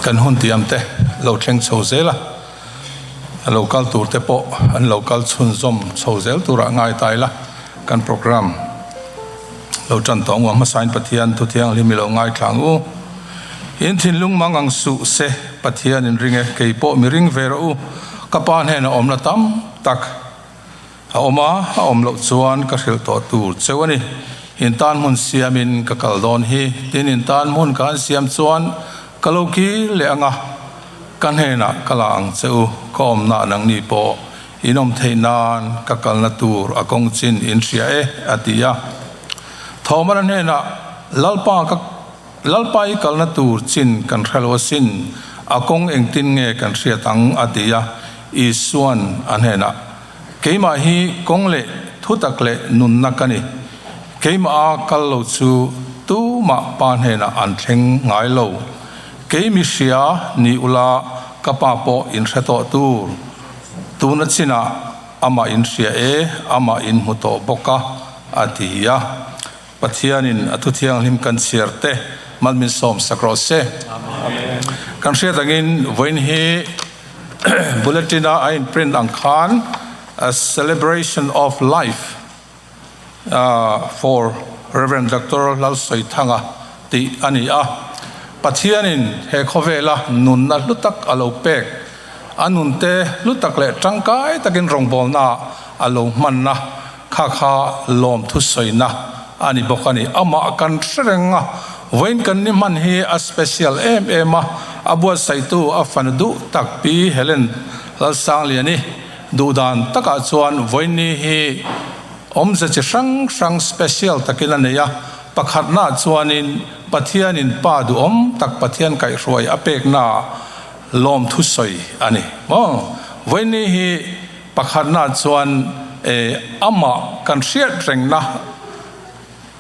Kan hun tiam te lo thleng chho zel a, a lo kal tur te pawh an lo kal chhunzawm chho zel turah ngai ta ila, kan programme lo tan tawh ang u. Hmasain Pathian thu thianghlim i lo ngaithla ang u. In thinlung mang ang suh se, Pathian in ring e, kei pawh mi ring ve rawh u, ka pa hnenah awmna tam tak a awm a, a awm loh chuan ka hrilh tawh tur cheu a ni. In tan hmun siamin ka kal dawn hi, tin in tan hmun ka han siam chuan ka lo kir leh ang a, ka hnenah ka la ang che u, ka awmna nangni pawh in awm theih nan ka kalna tur a kawng chin in hria e, a ti a. Thawmana hnenah, Lalpa ka Lalpa i kalna tur chin kan hre lo asin, a kawng engtin nge kan hriat ang? a ti a. Isua'n a hnenah, Keimah hi kawng leh thutak leh nunna ka ni. Keimah a kal lo chu tumah Pa hnenah an thleng ngai lo. Kei mi hria ni ula ka Pa pawh in hre tawh tur. Tuna chinah amah in hria e, amah in hmu tawh bawk a, a ti a. Pathianin a thuthianghlim kan chhiar te mal min sawm sak rawh se. Kan hriat angin vawiin hi bulletin a a in print ang khan a celebration of life for Rev. Doctor Lalsawithanga tih a ni a. Pathianin he khawvela nunna hlu tak a lo pek, a nunte hlu tak leh tangkai takin rawngbawlna a lo hmanna Kha kha lawmthu sawina a ni bawk a ni. Amah kan hre reng a, vawiin kan ni hman hi a special em em a, a buatsaihtu a fanu duh tak Pi Helen Lalsangliani duhdan takah chuan vawiin ni hi awmze chi hrang hrang special takin a nei a, pakhatnaah chuanin Pathianin Pa duhawm tak Pathian kaihhruai a peknaah lawmthu sawi a ni maw. Vawiin ni hi Pakhatna chuan e amah kan hriat rengna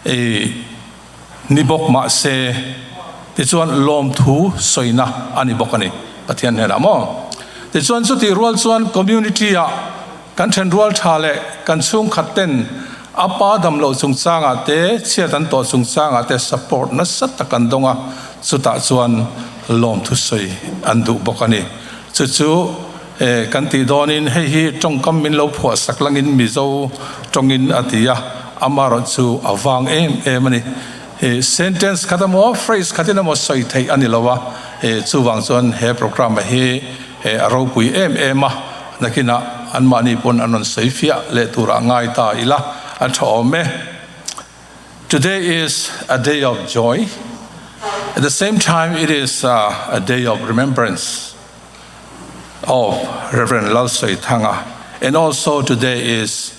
e ni bawk mah se tichuan lawmthu sawina a ni bawk a ni Pathian hnenah maw. Tichuan chutih rual chuan community ah kan then rual tha leh kan chhungkhat ten a pa dam loh chungchangah te chhiat an tawh chungchangah te support nasa tak an dawng a, chutah chuan lawmthu sawi an duh bawk a ni. Chu chu E, kan tih dawnin hei hi tawngkam min lo phuah sak langin Mizo tawngin a ti a, amarawh chu a vang em em a ni. E, sentence khat emaw phrase khatin emaw sawi theih a ni lo a, e, chuvang chuan he programme hi e a ropui em em a, nakinah anmahni pawn an rawn sawi fiah leh turah ngai ta ila a tha awm e. Today is a day of joy, at the same time it is a day of remembrance. of Reverend Lalsawithanga and also today is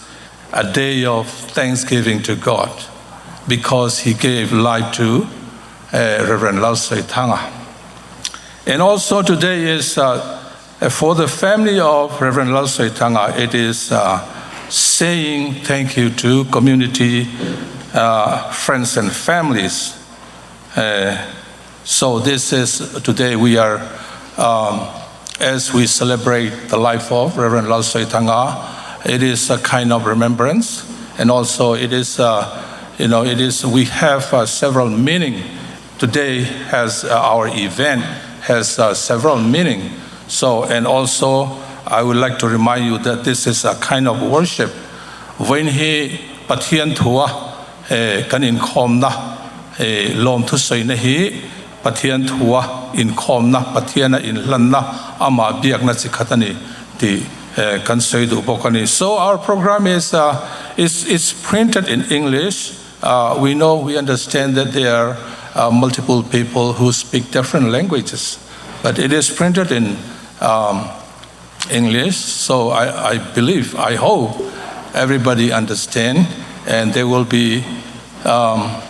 a day of thanksgiving to God because he gave life to uh, Reverend Lalsawithanga. And also today is uh, for the family of Reverend Lalsawithanga, it is uh, saying thank you to community, uh, friends and families. Uh, so this is, today we are, um, as we celebrate the life of Reverend Lalsawithanga, it is a kind of remembrance, and also it is, uh, you know, it is, we have uh, several meaning. Today has uh, our event has uh, several meaning. So, and also I would like to remind you that this is a kind of worship. When he Pathian thua He kan inkhawmna he lawmthu sawina hi Pathian thua inkhawmna, Pathiana inhlanna, amah biakna chi khat a ni tih kan sawi duh bawk a ni. So our program is is is printed in English. We know, we understand that there are multiple people who speak different languages, but it is printed in um, English, so I, I believe, I hope everybody understand, and there will be um,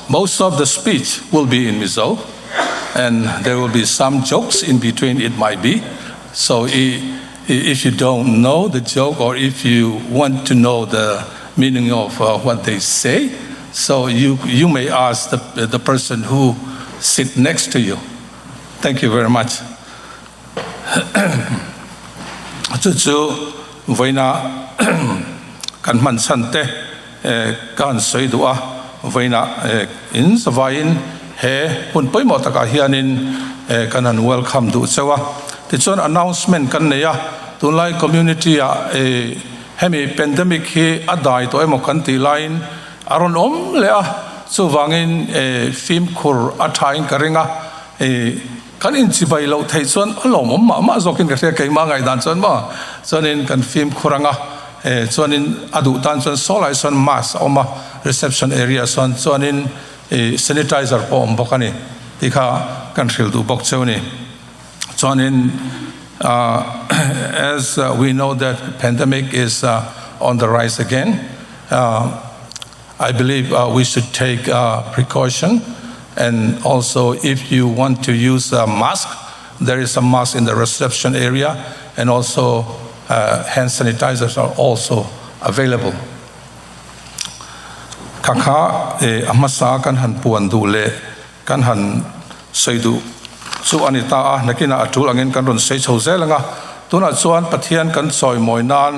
most of the speech will be in Mizo, and there will be some jokes in between. It might be. So if you don't know the joke, or if you want to know the meaning of uh, what they say, so you you may ask the the person who sit next to you. Thank you very much. Chu chu vawiina kan hman chhan te ka han sawi duh a, vawiina in zavaiin he hun pawimawh takah hianin Kan han welcome duh cheu a. Tichuan announcement kan nei a, tunlai community ah hemi pandemic hi a dai tawh emaw kan tih laiin a rawn awm leh a, chuvangin fimkhur a thain ka ring a, kan inchibai loh theih chuan a lawmawm mah mah zawkin ka hria keimah ngaihdan chuan maw chuanin kan fimkhur anga chuanin a duh tan chuan saw lai sawn mask a awm a, reception area sawn chuanin Ih sanitizer pawh awm bawk a ni tih kha kan hrilh duh bawk cheu a ni. Chuanin as we know that pandemic is on the rise again I believe we should take precaution and also if you want to use a mask there is a mask in the reception area and also hand sanitizers are also available. Kha kha a hmasa kan han puan duh leh kan han sawi duh chu a ni ta a, nakinah a tul angin kan rawn sawi chho zel ang a. Tunah chuan Pathian kan chawimawi nan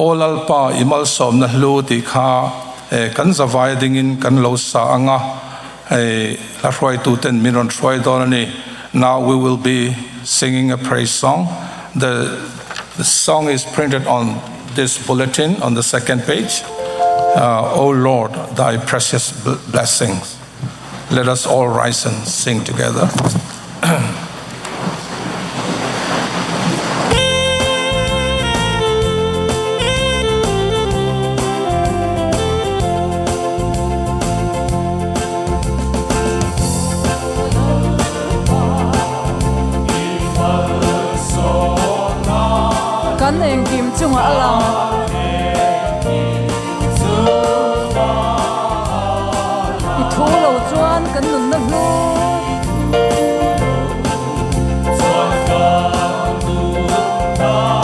Aw Lalpa i malsawmna hlu tih kha kan zavai dingin kan lo sa ang a, hla hruaituten min rawn hruai dawn a ni. Now we will be singing a praise song. The song is printed on this bulletin on the second page. Uh, o Lord, thy precious blessings. Let us all rise and sing together. Kan engkim chungah a lang. I thu lo chuan kan nunna hlu.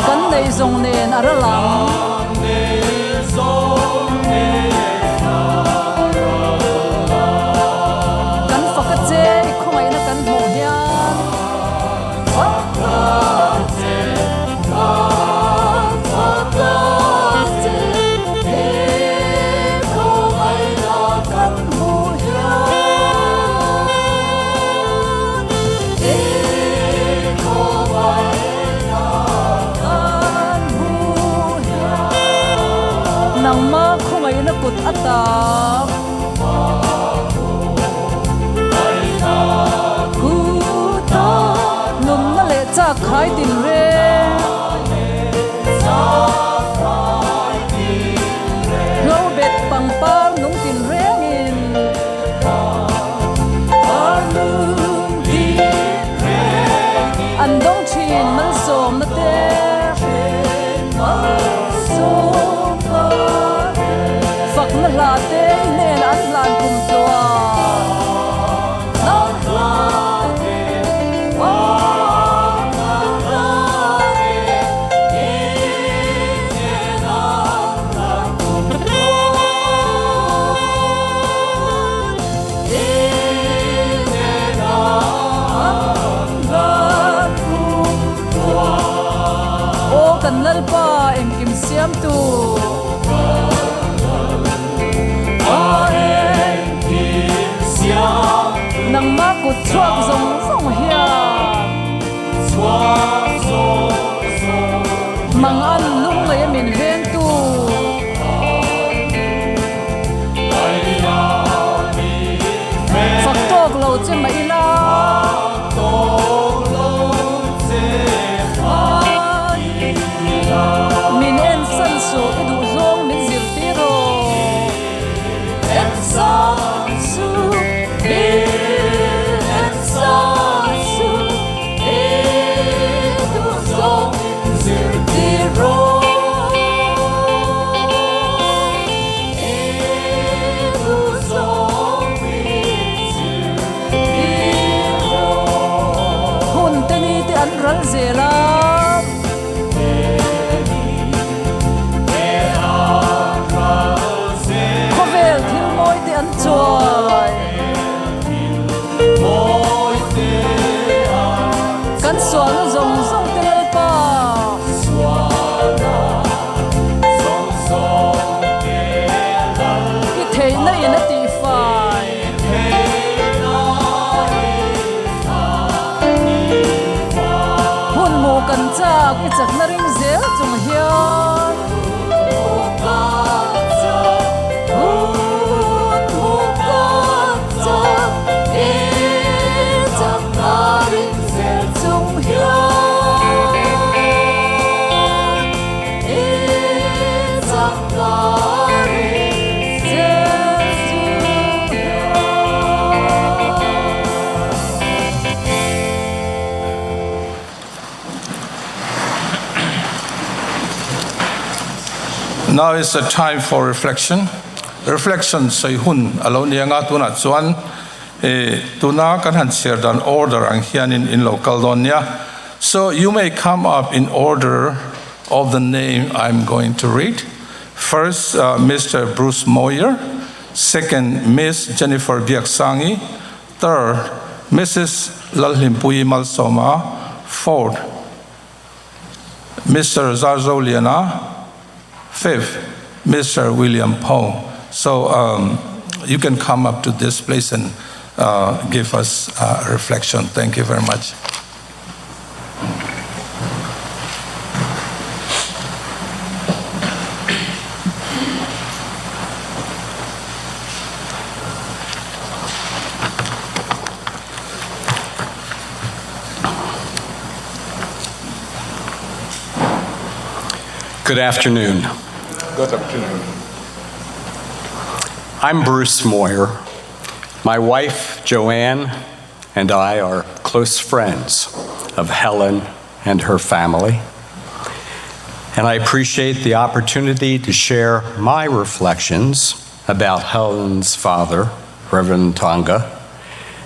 Kan neih zawng nen a ra lang. Kan fak a che i khawngaihna kan hmuh hian. Nangmah khawngaihna kut a tak. Kuta nunna leh chak khai tin reng. Hlobet pangpar nung tin rengin. An dawng thin malsawmna te. Fakna hla te i hnen an hlan kum tluan. Aw kan Lalpa engkim siamtu. Nangmah kut chhuak zawng zawng hian. Mangan lunglei a min vengtu. Fak tawk lo che mah ila. Min en san suh i. Now is the time for reflection. Reflection sawi hun a lo ni anga tunah chuan eh, tuna kan han chhiar dan order ang hianin in lo kal dawn nia. So you may come up in order of the name I'm going to read. First, uh, Mr. Bruce Moyer. Second, Miss Jennifer Biaksangi. Third, Mrs. Lalhlimpuii Malsawma. Fourth, Mister Zarzoliana. Fifth, Mister William Poe. So um, you can come up to this place and uh, give us a reflection. Thank you very much. Good afternoon. Good afternoon. I'm Bruce Moyer. My wife, Joanne, and I are close friends of Helen and her family. And I appreciate the opportunity to share my reflections about Helen's father, Reverend Thanga,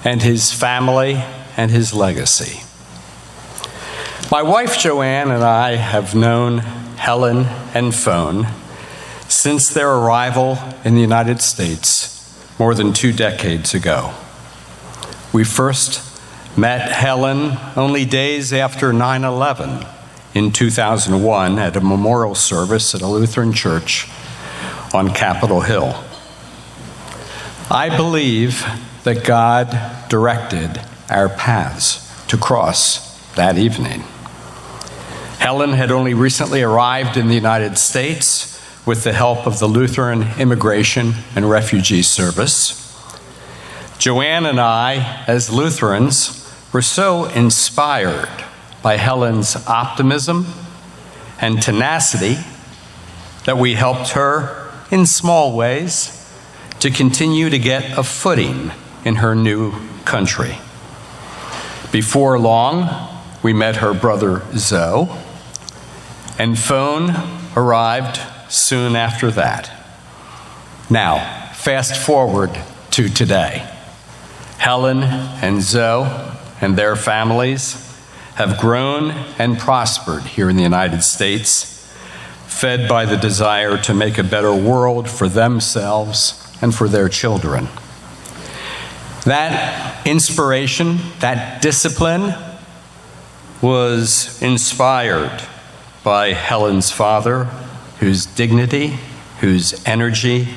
and his family and his legacy. My wife Joanne and I have known Helen and Phone since their arrival in the United States more than two decades ago. We first met Helen only days after 9 11 in 2001 at a memorial service at a Lutheran church on Capitol Hill. I believe that God directed our paths to cross that evening. Helen had only recently arrived in the United States with the help of the Lutheran Immigration and Refugee Service. Joanne and I, as Lutherans, were so inspired by Helen's optimism and tenacity that we helped her in small ways to continue to get a footing in her new country. Before long, we met her brother Zoe, and phone arrived soon after that. Now, fast forward to today. Helen and Zoe and their families have grown and prospered here in the United States, fed by the desire to make a better world for themselves and for their children. That inspiration, that discipline, was inspired by Helen's father, whose dignity, whose energy,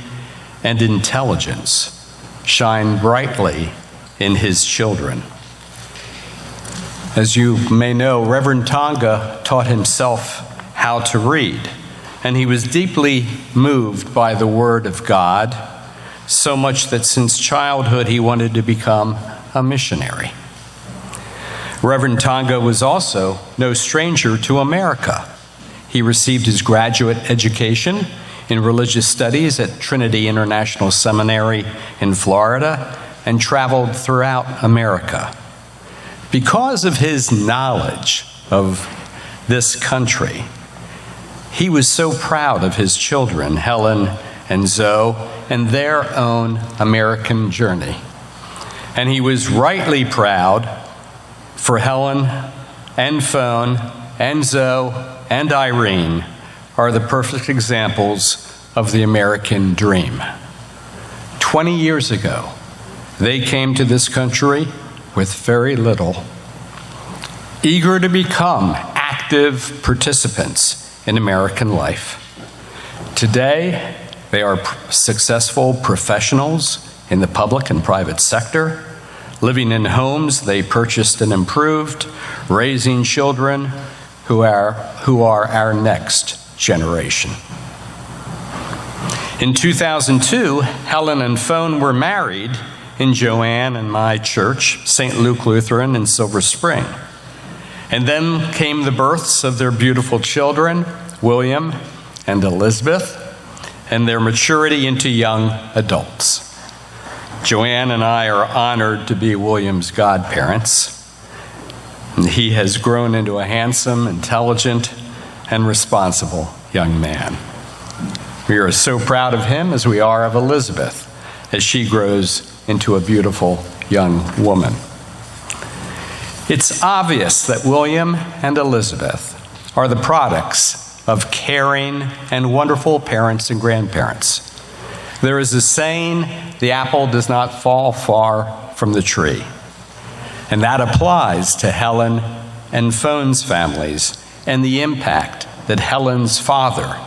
and intelligence shine brightly in his children. As you may know, Reverend Thanga taught himself how to read, and he was deeply moved by the Word of God, so much that since childhood he wanted to become a missionary. Reverend Thanga was also no stranger to America. He received his graduate education in religious studies at Trinity International Seminary in Florida and traveled throughout America. Because of his knowledge of this country, he was so proud of his children, Helen and Zoe, and their own American journey. And he was rightly proud for Helen and Phone and Zoe and Irene are the perfect examples of the American dream. 20 years ago, they came to this country with very little, eager to become active participants in American life. Today, they are successful professionals in the public and private sector, living in homes they purchased and improved, raising children who are, who are our next generation. In 2002, Helen and Phone were married in Joanne and my church, St. Luke Lutheran in Silver Spring. And then came the births of their beautiful children, William and Elizabeth. and their maturity into young adults. Joanne and I are honored to be William's godparents. And he has grown into a handsome, intelligent, and responsible young man. We are so proud of him as we are of Elizabeth as she grows into a beautiful young woman. It's obvious that William and Elizabeth are the products of caring and wonderful parents and grandparents. There is a saying, the apple does not fall far from the tree. And that applies to Helen and Phone's families and the impact that Helen's father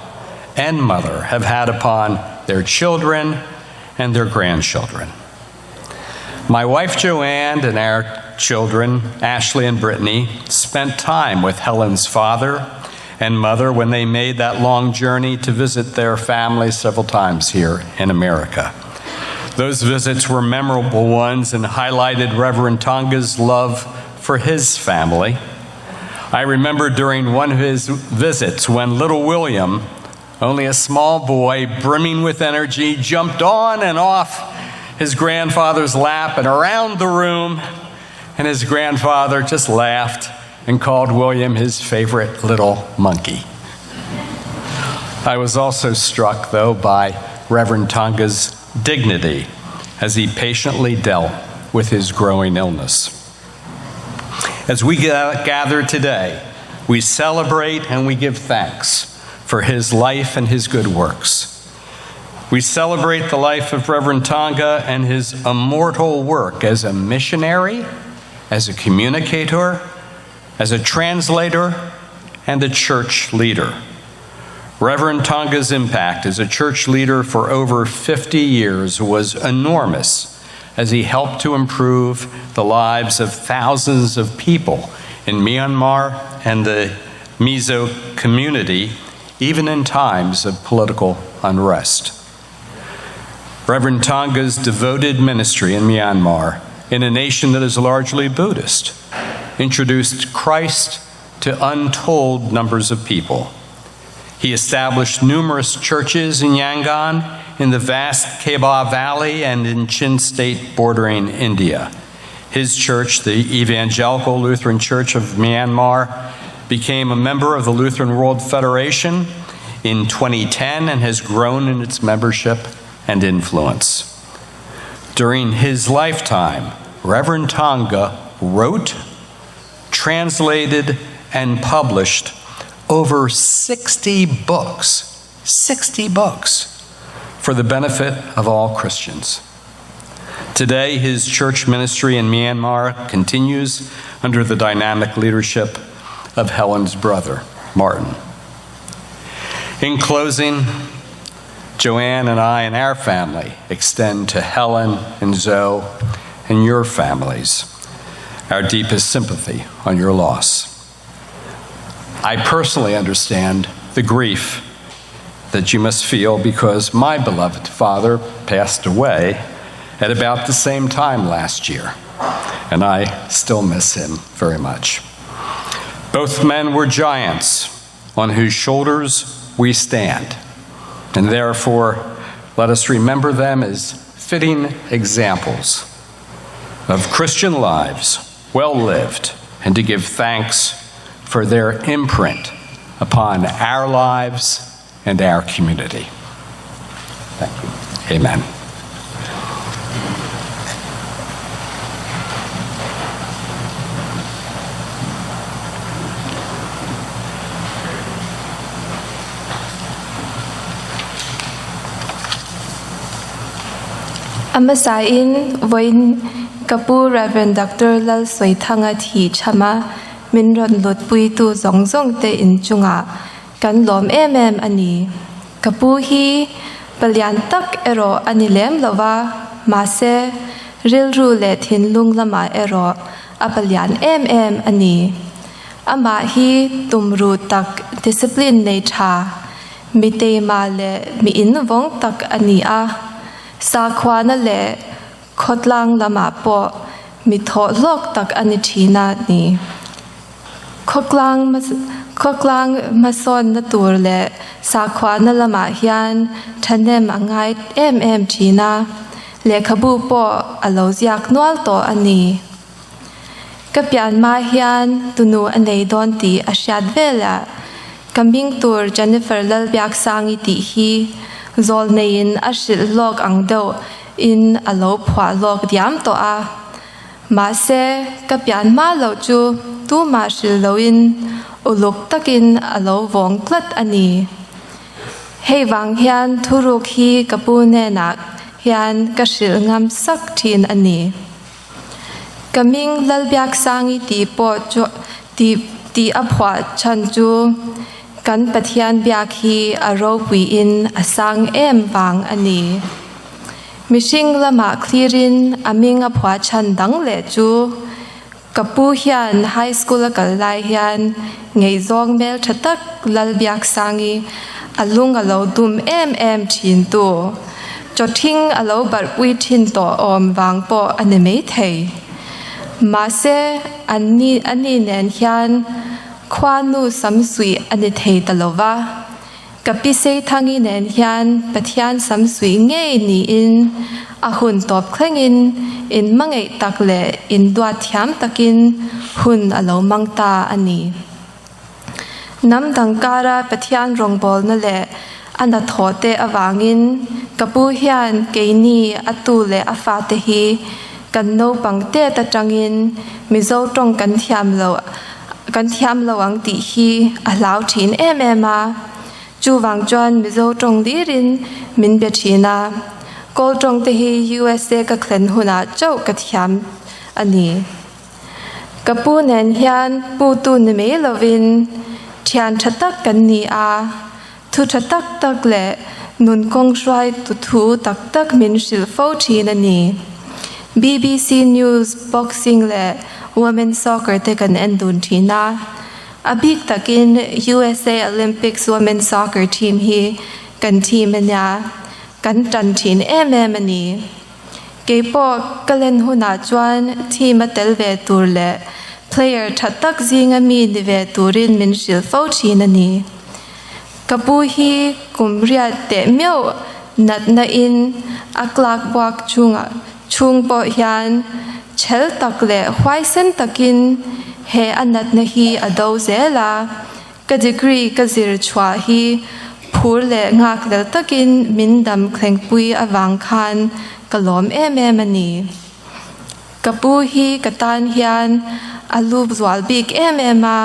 and mother have had upon their children and their grandchildren. My wife Joanne and our children, Ashley and Brittany, spent time with Helen's father and mother when they made that long journey to visit their family several times here in America. Those visits were memorable ones and highlighted Reverend Thanga love for his family. I remember during one of his visits when little William, only a small boy brimming with energy, jumped on and off his grandfather's lap and around the room, and his grandfather just laughed and called William his favorite little monkey. I was also struck, though, by Reverend Thanga's dignity as he patiently dealt with his growing illness. As we gather today, we celebrate and we give thanks for his life and his good works. We celebrate the life of Reverend Thanga and his immortal work as a missionary, as a communicator, as a translator, and a church leader. Reverend Thanga's impact as a church leader for over 50 years was enormous as he helped to improve the lives of thousands of people in Myanmar and the Mizo community, even in times of political unrest. Reverend Thanga's devoted ministry in Myanmar, in a nation that is largely Buddhist, introduced Christ to untold numbers of people. He established numerous churches in Yangon, in the vast Kabaw Valley, and in Chin State bordering India. His church, the Evangelical Lutheran Church of Myanmar, became a member of the Lutheran World Federation in 2010 and has grown in its membership and influence. During his lifetime, Reverend Thanga wrote, translated, and published over 60 books, 60 books, for the benefit of all Christians. Today, his church ministry in Myanmar continues under the dynamic leadership of Helen's brother, Martin. In closing, Joanne and I and our family extend to Helen and Zoe and your families our deepest sympathy on your loss. I personally understand the grief that you must feel because my beloved father passed away at about the same time last year, and I still miss him very much. Both men were giants on whose shoulders we stand, and therefore let us remember them as fitting examples of Christian lives well lived, and to give thanks for their imprint upon our lives and our community. Thank you. Amen. A hmasain vawiin ka pu Rev. Doctor Lalsawithanga thih chama min rawn lutpuitu zawng zawng te inchungah kan lawm em em a ni. Ka pu hi palian tak erawh a ni lem lo va, mahse rilru leh thinlung lamah erawh a palian em em a ni. Amah hi tumruh tak, discipline nei tha, mi teima leh mi invawng tak a ni a. Sakhuana leh khawtlang lamah pawh mi thawh hlawk tak a ni thin a ni. Khawtlang hmasawnna tur leh sakhuana lamah hian thahnem a ngai em em thin a, lehkhabu pawh a lo ziak nual tawh a ni. Ka pian hma hian tunu a nei dawn tih a hriat velah ka hming tur Jennifer Lalbiaksangi tih hi zawl neiin a hrilh hlawk ang deuh in a lo phuah hlawk diam tawh a. Mahse, ka pian hma loh chu tumah hrilh loin uluk takin a lo vawng tlat a ni. Hei vang hian thuruk hi ka pu hnenah hian ka hrilh ngam sak thin a ni. Ka hming Lalbiaksangi tih pawh chu tih tih a phuah chhan chu kan Pathian biak hi a ropuiin a sang em vang a ni. Mihring lamah thlirin a hming a phuah chhan dang leh chu ka pu hian high school a kal lai hian ngaihzawng hmel tha tak Lalbiaksangi a lung a lo dum em em thin tu chawthing a lo barhpui thin tawh awm vang pawh a ni maithei. Mahse anni ani nen hian khuanu samsuih a ni thei ta lo va. Ka pi Seithangi nen hian Pathian samsuih ngei niin a hun tawp thlengin in hmangaih tak leh in duat thiam takin hun a lo mang ta a ni. Hnam dang kara Pathian rawngbawlna leh a hnathawh te avangin ka pu hian keini a tu leh a fate hi kan naupang tet atangin Mizo tawng kan thiam loh Kan thiam lo ang tih hi a hlau thin em em a, chuvang chuan Mizo tawng dirin min be thin a, Kawl tawng te hi USA ka thlen hunah chauh ka thiam a ni. Ka pu nen hian pu tu ni mai lovin thian tha tak kan ni a, thu tha tak tak leh nun kawng hruai tu thu tak tak min hrilh fo thin a ni. BBC News, Boxing leh Women Soccer te kan en dun thin a. A bik takin USA Olympics Women Soccer team hi kan team a nia, kan tan thin em em a ni. Keipawh ka len hunah chuan team a tel ve tur leh player tha tak zinga mi ni ve turin min hrilh fo thin a ni. Ka pu hi kum riat teh meuh natna in a klak buak chungah chhung pawh hian chhel tak leh huaisen takin he a natna hi a do zel a, ka degree ka zir chhuah hi phur leh nghakhlel takin min dam thlengpui avang khan ka lawm em em a ni. Ka pu hi ka tan hian a lup zual bik em em a,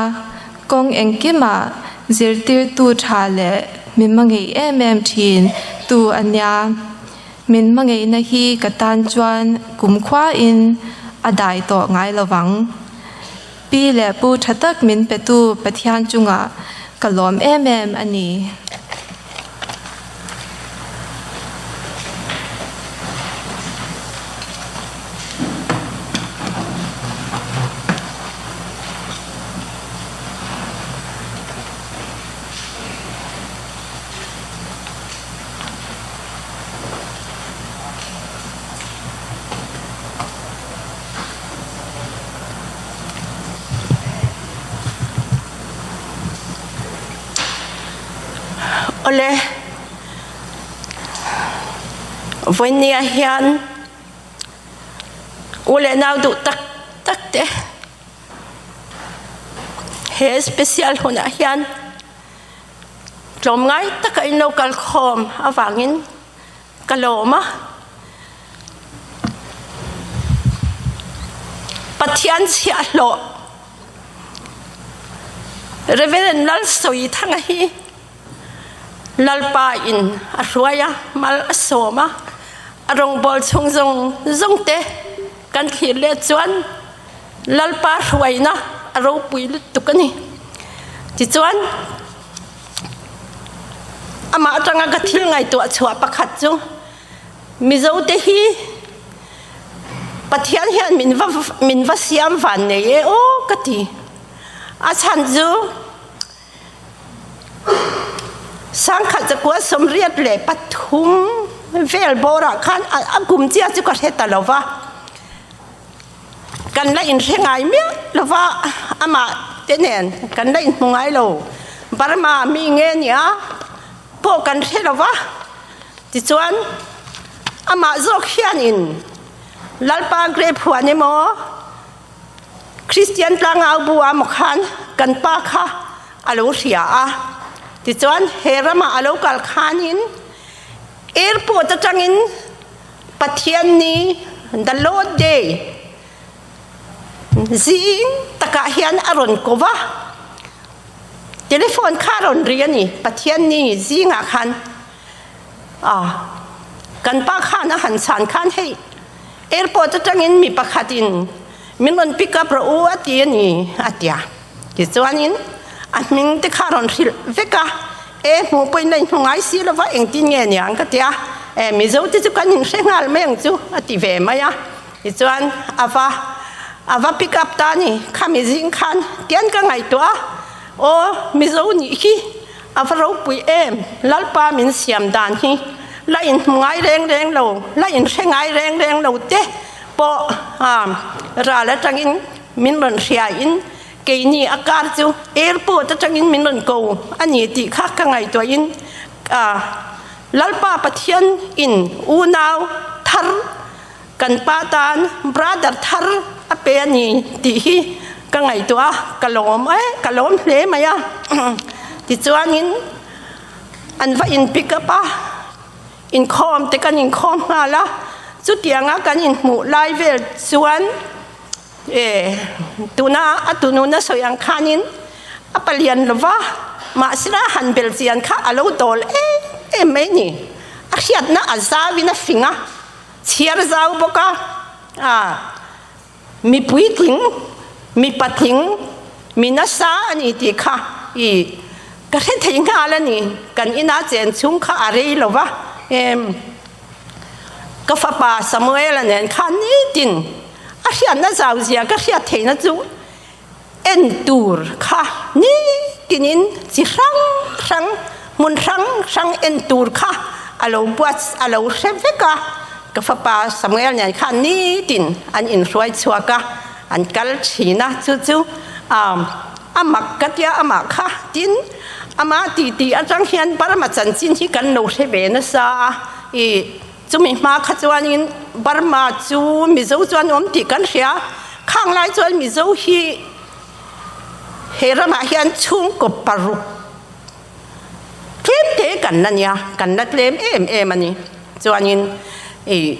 kawng engkimah zirtirtu tha leh min hmangaih em em thin tu a nia. Min hmangaihna hi ka tan chuan kumkhuain a dai tawh ngai lo vang. Pi leh pu tha tak min petu Pathian chungah ka lawm em em a ni. Awle, vawinia hian u leh nau duh tak tak te he special hunah hian tlawmngai taka in lo kalkhawm avangin Ka lawm a. Pathian chhiahhlawh Reverend Lalsawithanga hi Lalpa in a hruai a, mal a sawm a, a rawngbawl chhung zawng zawng te kan thlir let chuan Lalpa hruaina a ropui lutuk a ni. Tichuan Amah atanga ka thil ngaihtuah chhuah pakhat chu Mizote hi Pathian hian min va min va siam van nei e aw ka ti. A chhan chu sangkhat zakua sawmriat leh pathum vel bawrah khan a kum chiah chu ka hre ta lo va. Kan la inhre ngai miah lo va amah. te nen kan la inhmu ngai lo. Burma mi nge nia pawh kan hre lo va. Tichuan amah zawk hianin Lalpa grape huan emaw Kristian tlangau bu ah maw khan kan pa kha a lo hria a. Tichuan he ramah a lo kal khanin airport atangin Pathian ni the Lord Day zing takah hian a rawn ko va. Telephone kha a rawn ri a ni Pathian ni zingah khan ah kan pa khan a han chhan khan hei airport atangin mi pakhatin min rawn pick up rawh u a ti a ni a tia. Tichuanin a hming te kha a rawn hrilh vek a, e hmuh pawhin la inhmu ngai si lova engtin nge niang ka tia, e Mizo te chu kan inhre nghal mai ang chu a ti ve mai a. Tichuan a va a va pick up ta a ni, khami zing khan tian ka ngaihtuah a, aw Mizo nih hi a va ropui em, Lalpa min siam dan hi la inhmu ngai reng reng lo, la inhre ngai reng reng lo te pawh ral atangin min rawn hriain keini a car chu airport atangin min rawn ko a ni tih kha ka ngaihtuahin Lalpa Pathian in unau thar kan pa tan brother thar a pe a ni tih hi ka ngaihtuah a, ka lawm e, ka lawm hle mai a. Tichuanin an va in pick up a, inkhawm te kan inkhawm nghal a, chutianga kan inhmuh lai vel chuan e tuna a tununa sawi ang khanin a palian lova, mahsela han bel chian kha a lo dawl em em mai a ni. A hriatna a zauin a fing a. Chhiar zau bawk a, a mi puitling, mi patling, mi nasa a ni tih kha i ka hre thei nghal a ni. Kan ina chen chhung kha a rei lo va, em ka fapa Samuela nen khan nitin a hriatna zau zia ka hriat theihna chu en tur kha nitinin chi hrang hrang hmun hrang hrang en tur kha a lo buat a lo hre vek a, ka fapa Samuel nen khan nitin an inhruai chhuak a, an kal thin a, chu chu a mak ka tia amah kha tin ama titi atang hian Burma chanchin hi kan lo hre ve nasa a, ih Chumi hma kha chuanin Burma chu Mizo chuan awm tih kan hria. Khang lai chuan Mizo hi he ramah hian chhungkaw paruk tlem te kan la nia, kan la tlem em em a ni. Chuanin ih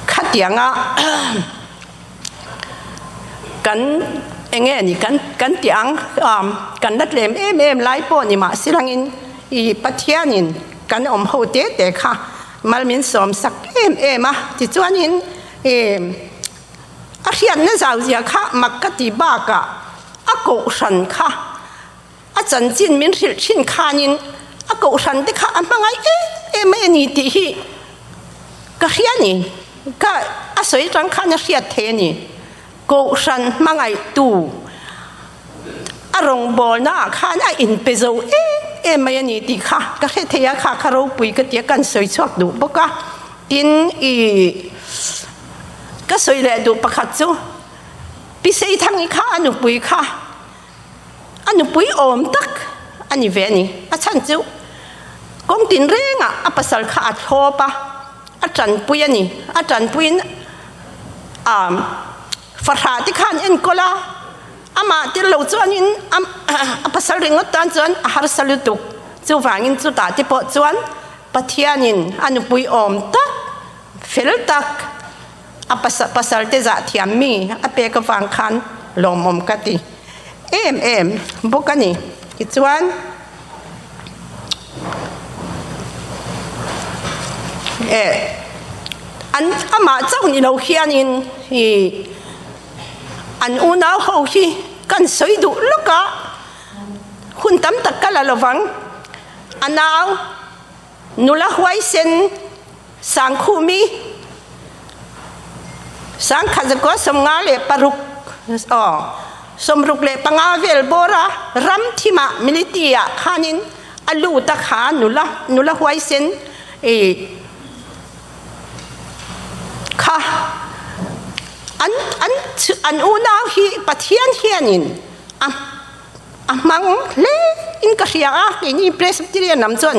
khatianga kan eng nge ni kan kan tih ang kan la tlem em em lai pawh ni mah silangin ih Pathianin kan awm ho te te kha mal min sawm sak em em a tichuanin ih a hriatna zau zia kha mak ka ti bakah a kohhran kha a chanchin min hrilh thin khanin a kohhran te kha a hmangaih em em mai a ni tih hi ka hria a ni. Ka a sawi atang khan a hriat thei a ni. Kohhran hmangaihtu a rawngbawlna ah khan a inpe zo em em mai a ni tih kha ka hre thei a, kha kha ropui ka tia kan sawi chhuak duh bawk a. Tin i ka sawi leh duh pakhat chu Pi Seithangi kha a nupui kha A nupui awm tak a ni ve a ni. A chhan chu kawng tinrengah a pasal kha a thlawp a, a tanpui a ni. A tanpuiin a fahrah te khan enkawl a, amah tel lo chuanin a pasal ringawt tan chuan a harsa lutuk. Chuvangin chutah te pawh chuan Pathianin a nupui awm tak, fel tak, A pasal te zah thiam mi a pek avang khan lawmawm ka ti em em bawk a ni. Tichuan eh an amah chauh ni lo hianin ih an unau ho hi kan sawi duh lawk a, hun tam tak ka la lovang. A nau nula huaisen Sangkhumi sangkhat zakua 56 aw 65 vel bawra ram thimah military ah khanin a lut a kha nula nula huaisen i kha. An an an unau hi Pathian hianin a a hmang hle in ka hria a, keini Presbyterian lam chuan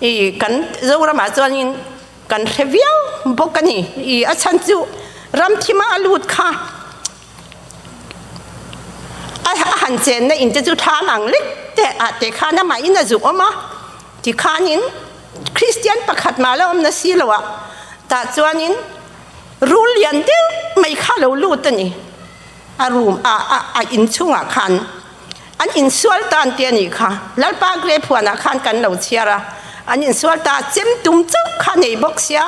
i kan Zoramah chuanin kan hre viau bawk a ni. I a chhan chu ramthima a lut kha a han chenna in te chu thlam ang lek te ah te khan amah in a zu awm a, tikhanin Kristian pakhat mah la awm na si lo ah tah chuanin Rul lian deuh mai kha lo lut a ni. A room a a a inchhungah khan an insual ta an ti a nih kha. Lalpa Grape huanah khan kan lo chhiar a, an insual ta a, chem tum chauh kha nei bawk sia,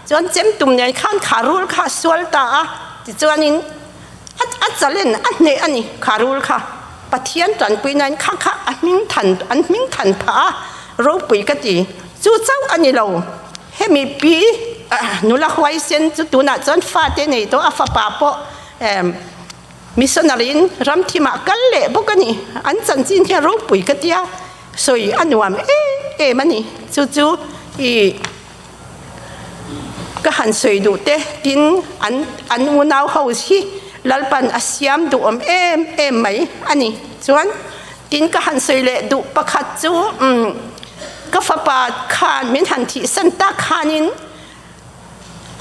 chuan chem tum nen khan kha rul kha a sual ta a, tichuanin a a challenge a hneh a ni kha rul kha. Pathian tanpuinain kha kha a hming than an hming than phah a, ropui ka ti. Chu chauh a ni lo. Hemi pi nula huaisen chu tunah chuan fate nei tawh a fapa pawh missionary in ramthimah kal leh bawk a ni. An chanchin hian ropui ka tia sawi a nuam em em a ni. Chu chu i ka han sawi duh te tin an an unau ho hi Lalpan a siam duhawm em em mai a ni. Chuan Tin ka han sawi leh duh pakhat chu ka fapa khan min han thihsan tak khanin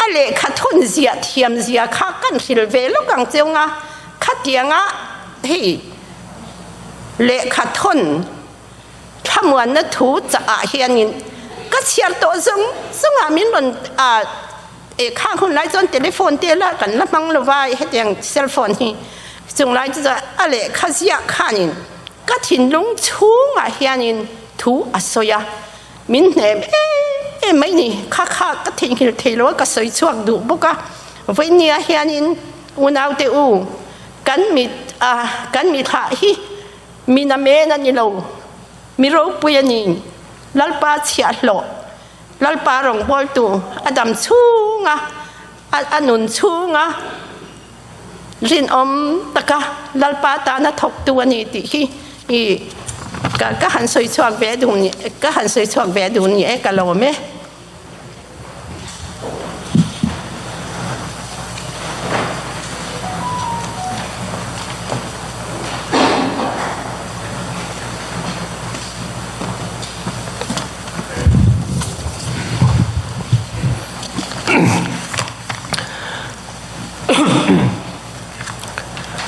a lehkha thawn zia thiam zia kha kan hril ve lawk ang cheu nga, khatianga hei lehkha thawn thlamuanna thu chah ah hianin ka chhiar tawh zawng zawng ah min rawn Eh khang hun lai chuan telephone te la kan la hmang lo va, hetiang cell phone hi chung lai chu chuan a lehkha ziah khanin ka thinlung chhungah hianin thu a sawi a, min hnem em em mai ni. Kha kha ka theihnghilh thei lo a, ka sawi chhuak duh bawk a. Vawinia hianin unaute u, kan mit a kan mithlah hi min a men a ni lo, mi ropui a ni, Lalpa chhiahhlawh Lalpa rawngbawltu a dam chhunga a nun chhunga rinawm taka Lalpa tana thawktu a ni tih hi i ka han sawi chhuak ve duh ni ka han sawi chhuak ve duh ni e ka lawm e.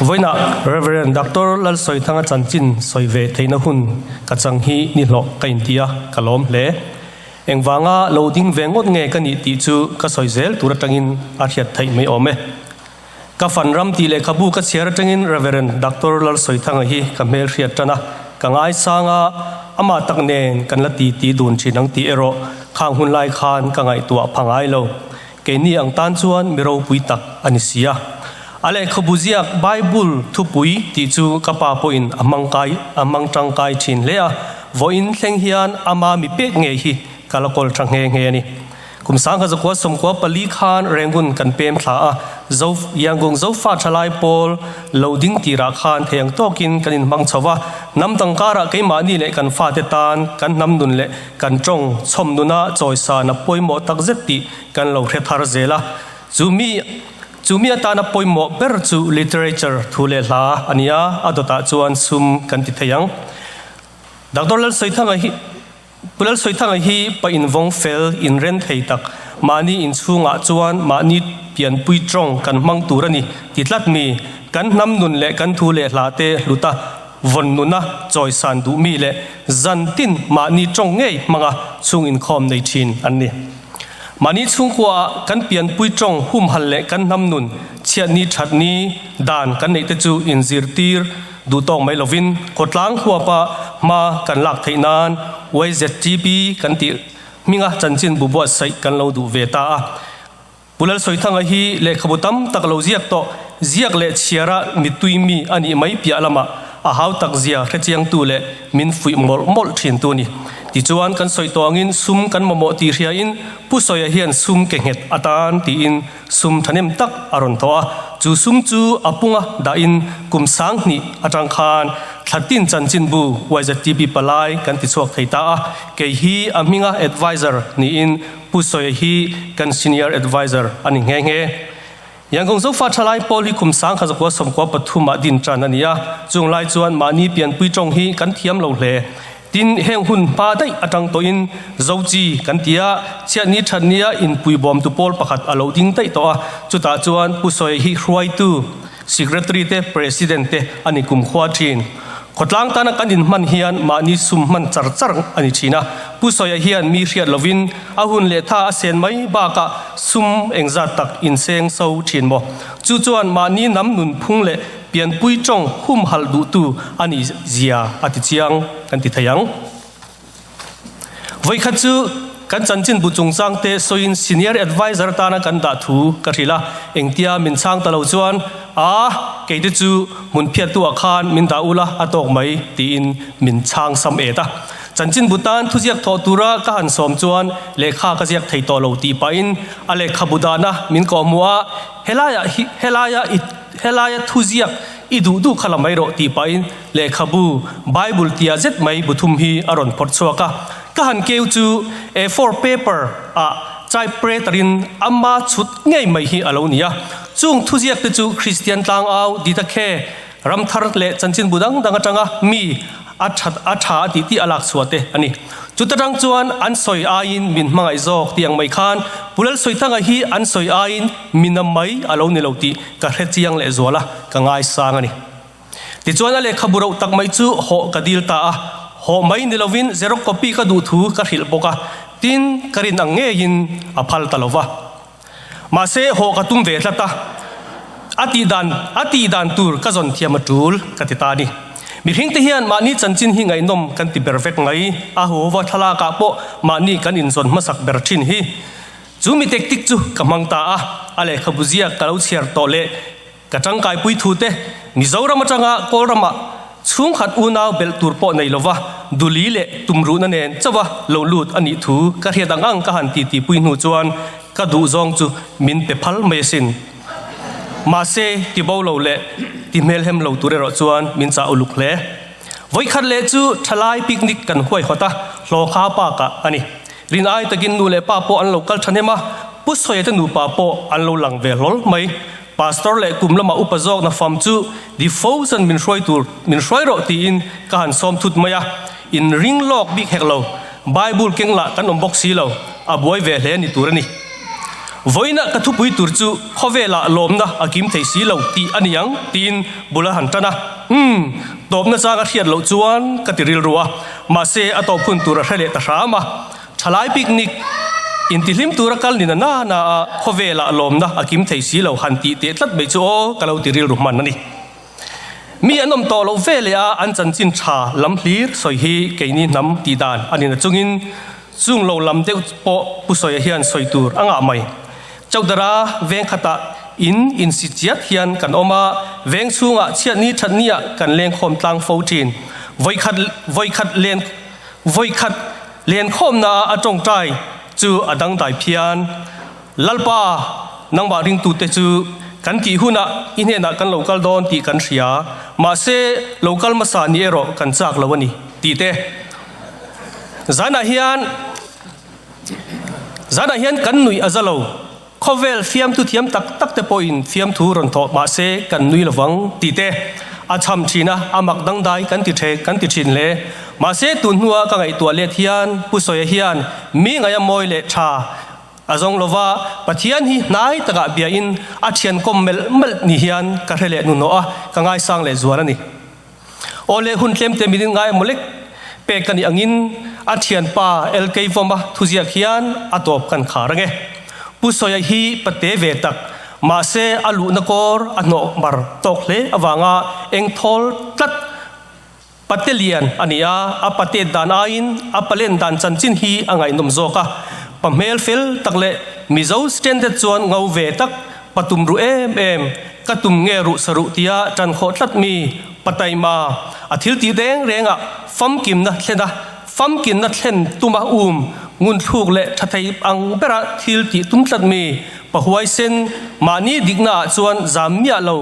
Vawiinah Rev. Doctor Lalsawithanga chanchin sawi ve theihna hun ka chang hi ni hlawh ka inti a, ka lawm hle. Engvanga lo ding ve ngawt nge ka nih tih chu ka sawi zel tur atangin a hriat theih mai awm e. Ka fan ram tih lehkhabu ka chhiar atangin Rev. Doctor Lalsawithanga hi ka hmel hriat tan a, ka ngaisang a, amah tak nen kan la ti ti dun thin ang tih erawh khang hun lai khan ka ngaihtuah pha ngai lo. Keini ang tan chuan mi ropui tak a ni si a. A lehkhabu ziak Bible thupui tih chu ka pa pawhin a hmang kai a hmang tangkai thin hle a, vawiin thleng hian ama mi pek ngei hi ka la kawl tha nghe nghe a ni. Kum 1994 khan Rangoon kan pem thla a, Zo Yangon Zofa thalai pawl lo ding tirah khan thei ang tawkin kan inhmang chho va, hnam dang karah keimahni leh kan fate tan kan hnam nun leh kan tawng chhawm nuna chawisan a pawimawh tak zet tih kan lo hre thar zel a. Chu mi chu mi atana pawimawh ber chu literature thu leh hla a ni a, a dawtah chuan sum kan ti thei ang. Doctor Lalsawithanga hi. Pu Lalsawithanga hi pa invawng fel, inren thei tak, mahni inchhungah chuan mahni pianpui tawng kan hmang tur a ni ti tlat mi, kan hnam nun leh kan thu leh hla te hluta vawn nuna chawisan duh mi leh zan tin mahni tawng ngei hmanga chhung inkhawm nei thin an ni. Mahni chhungkuaah kan pianpui tawng humhal leh kan hnam nun chhiatni thatni dan kan neih te chu inzirtir Duh tawk mai lovin khawtlang huapa hma kan lak theih nan YZTP kan tih hminga chanchin bu buatsaih kan lo duh ve ta a. Pu Lalsawithanga hi lehkhabu tam tak lo ziak tawh, ziak leh chhiara mittui mi a nih mai piah lamah a hau tak zia hrechiangtu leh min fuih mawlh mawlh thintu a ni. Tichuan kan sawi tawh angin sum kan mamawh tih hriain Pu Sawia hian sum ke nghet atan tiin Sum thahnem tak a rawn tawh a, chu sum chu a punga dahin kum 2000 atang khan Thlatin chanchinbu YZTP palai kan ti chhuak thei ta a, kei hi a hminga advisor niin Pu Sawia hi kan senior advisor a ni nghe nghe. Yangon Zofa Thalai Pawl hi kum 1993 ah din tan a ni a, chung lai chuan mahni pianpui tawng hi kan thiam lo hle. Tin, heng hun hma daih atang tawhin Zochi kan ti a, chhiatni thatnia inpui bawmtu pawl pakhat a lo ding daih tawh a, chutah chuan Pu Sawi hi hruaitu, Secretary te President te a ni kumkhua thin. Khawtlang tana kan inhman hian mahni sum hman char char a ni thin a, Pu Sawia hian mi hriat lovin a hun leh tha a sen mai bakah sum engzat tak inseng so thin maw? Chu chuan mahni hnam nunphung leh pianpui tawng humhalh duhtu a nih zia a ti chiang kan ti thei ang. Vawikhat chu kan chanchinbu chungchang te sawiin Senior Adviser atana kan dah thu ka hrilh a, engtia min chhang ta lo chuan, A, kei te chu hmun phiattuah khan min dah ula a tawk mai, tiin min chhang sam et a. Chanchinbu tan thuziak thawh tura ka han sawm chuan lehkha ka ziak thei tawh lo tih pahin a lehkhabu dahna min kawhhmuh a, Helaiah hi, helaia i, helaia thuziak i duh duh kha la mai rawh tih pahin Lehkhabu, Bible tia zet mai bu thum hi a rawn phawrh chhuak a. Ka han keu chu A4 paper ah typewriter-in ama chhut ngei mai hi a lo ni a. Chung thuziak te chu Kristian tlangau Ditakhe, Ramthar leh chanchinbu dang dang atanga mi a that a tha a tih tih a lak chhuah te a ni. Chuta tang chuan an sawi aiin min hmangaih zawk tih ang mai khan Pu Lalsawithanga hi an sawi aiin min a mai a lo ni lo tih ka hre chiang lehzual a, ka ngaisang a ni. Tichuan a lehkhabu roh tak mai chu hawh ka dil ta a, hawh mai ni lovin xerox copy ka duh thu ka hrilh bawk a, tin ka rin ang ngeiin a phal ta lo va. Mahse hawh ka tum ve tlat a, a tih dan a tih dan tur ka zawn thiam a tul ka ti ta a ni. Mihring te hian mahni chanchin hi ngaihnawm kan ti ber vek mai, a huhova thlalakah pawh mahni kan inzawn hmasak ber thin hi. Chu mi tactic chu ka hmang ta a, a lehkhabu ziak ka lo chhiar tawh leh Ka tangkaipui thute Mizoram atanga Kawlramah chhungkhat unau belh tur pawh nei lova duli leh tumruhna nen chauha lo lut a nih thu ka hriat ang ang ka han titipui hnu chuan ka duhzawng chu min pe phal mai asin. Mahse, ti bo lo leh ti hmelhem lo tur erawh chuan min chah uluk hle. Vawikhat leh chu thalai picnic kan huaihawt a, hlawkha park-ah a ni. Rin ai takin nu leh pa pawh an lo kal thahnem a, Pu Sawia te nupa pawh an lo lang ve hlawl mai. Pastor leh kum lama upa zawkna fam chu di fo zan min hruai tur min hruai rawh tiin ka han sawm thut mai a, in ring lawk bik hek lo, Bible keng lah kan awm bawk si lo, a buai ve hle ni tur a ni. Vawiinah ka thupui tur chu khawvelah lawmna a kim thei si lo tih a ni ang tiin bul a han tan a, umm, tawpna chang a hriat loh chuan ka ti rilru a, mahse a tawp hun tur a hre leh ta hram a. Thalai picnic intihlim tura kal ni na na na a khawvelah lawmna a kim thei si lo han tih teh tlat mai chu aw ka lo ti rilru hman a ni. Mi an awm tawh loh ve leh a an chanchin tha lam hlir sawi hi keini hnam tih dan a ni na chungin chung lo lam deuh pawh Pu Sawia hian sawi tur a ngah mai. Chaudara veng khatah in insi chiat hian kan awm a, veng chhungah chhiatni thatniah kan lengkhawm tlang fo thin. Vawikhat vawikhat len Vawikhat lenkhawmna a tawngtai chu a dangdai phian. Lalpa, nangmah ringtute chu kan tih hunah i hnenah kan lo kal dawn tih kan hria, mahse lo kal hmasa ni erawh kan chak lo a ni, tih te. Zanah hian Zanah hian kan nuih a za lo. Khawvel fiamthu thiam tak tak te pawhin fiamthu rawn thawh mahse kan nui lovang tih te a chham thin a, a mak dangdai kan ti the kan ti thin hle. Mahse tun hnua ka ngaihtuah let hian Pu Sawia hian mi ngaia mawi leh tha a zawng lova, Pathian hi hnai takah biain a thian kawm melh melh ni hian ka hre leh hnuhnawh a, ka ngaisang leh zual a ni. Aw le hun tlem te min in ngai mawlek pek ka nih angin a thianpa LK Vawma thuziak hian a tawp kan khar ange. Pu Sawia hi pate ve tak mahse a luhna kawr a hnawh mar tawk hle avanga eng thawl tlat pate lian a ni a, a pate dan aiin a palen dan chanchin hi a ngaihnawm zawk a, pa hmel fel tak leh Mizo standard chuan ngo ve tak Pa tum ruh em em, ka tum nge ruh sa ruh tia tan khawh tlat mi, pa taima, a thil tih reng rengah famkimna thlen a, famkinna thlen tuma um ngun thluk leh tha thei ang bera thil tih tum tlat mi, pa huaisen, mahni dikna ah chuan zam miah lo,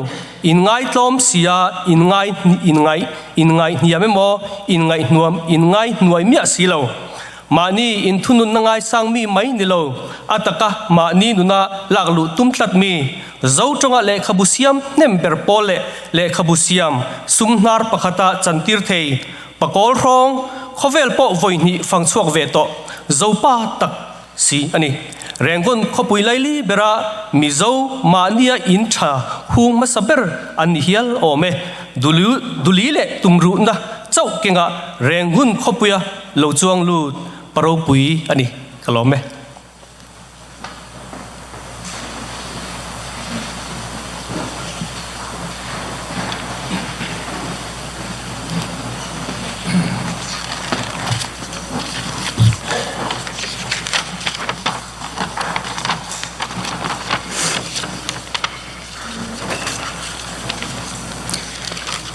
inngaitlawm sia, inngai, inngai, inngaihniam emaw, inngaihnuam, inngaihnuai miah si lo. Mahni inthununna ngaisang mi mai ni lo, a taka mahni nuna lak luh tum tlat mi, Zo tawnga lehkhabu siam hnem ber pawl leh lehkhabu siam sum hnar pakhata chantir thei pakawl hrawng khawvel pawh vawi hnih fang chhuak ve tawh Zopa tak si a ni. Rengon khawpui laili bera Mizo mahnia in tha hung hmasa ber an ni hial awm e. Duli leh tumruhna chauh kengah Rengun khawpuia lo chuang lut pa ropui a ni. Ka lawm e.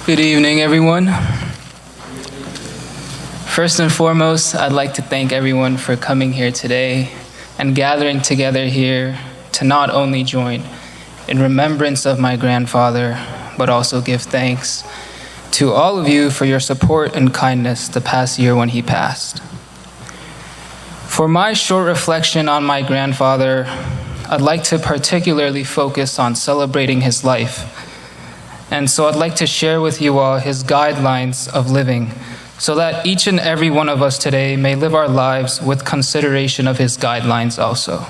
Good evening, everyone. First and foremost, I'd like to thank everyone for coming here today and gathering together here to not only join in remembrance of my grandfather, but also give thanks to all of you for your support and kindness the past year when he passed. For my short reflection on my grandfather, I'd like to particularly focus on celebrating his life. And so I'd like to share with you all his guidelines of living so that each and every one of us today may live our lives with consideration of his guidelines also.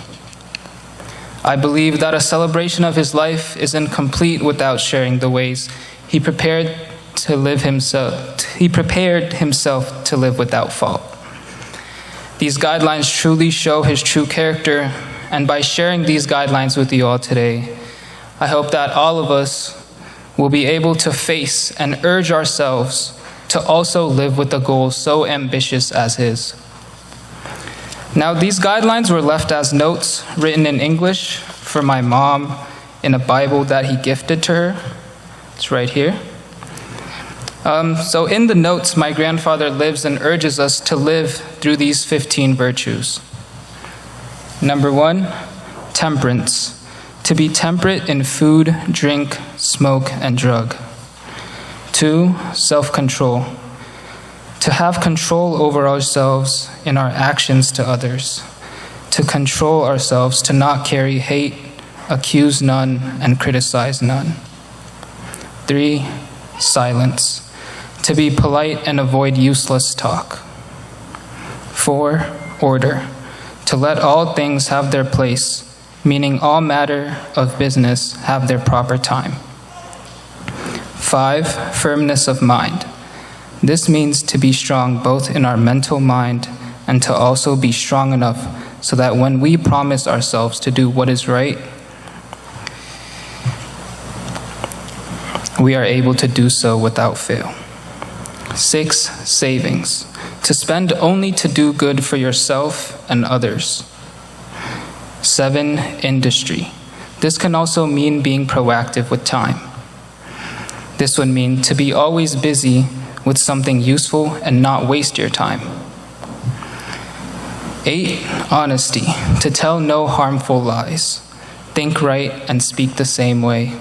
I believe that a celebration of his life is incomplete without sharing the ways he prepared to live himself he prepared himself to live without fault. These guidelines truly show his true character, and by sharing these guidelines with you all today, I hope that all of us will be able to face and urge ourselves to also live with a goal so ambitious as his. Now, these guidelines were left as notes written in English for my mom in a Bible that he gifted to her. It's right here. Um, so, in the notes, my grandfather lives and urges us to live through these 15 virtues. Number one, temperance. To be temperate in food, drink, smoke, and drug. 2. Self control. To have control over ourselves in our actions to others. To control ourselves, to not carry hate, accuse none, and criticize none. 3. Silence. To be polite and avoid useless talk. 4. Order. To let all things have their place, meaning all matter of business have their proper time. 5. Firmness of mind. This means to be strong both in our mental mind and to also be strong enough so that when we promise ourselves to do what is right, we are able to do so without fail. 6. Savings. To spend only to do good for yourself and others. 7. Industry. This can also mean being proactive with time. This would mean to be always busy with something useful and not waste your time. 8. Honesty. To tell no harmful lies. Think right and speak the same way.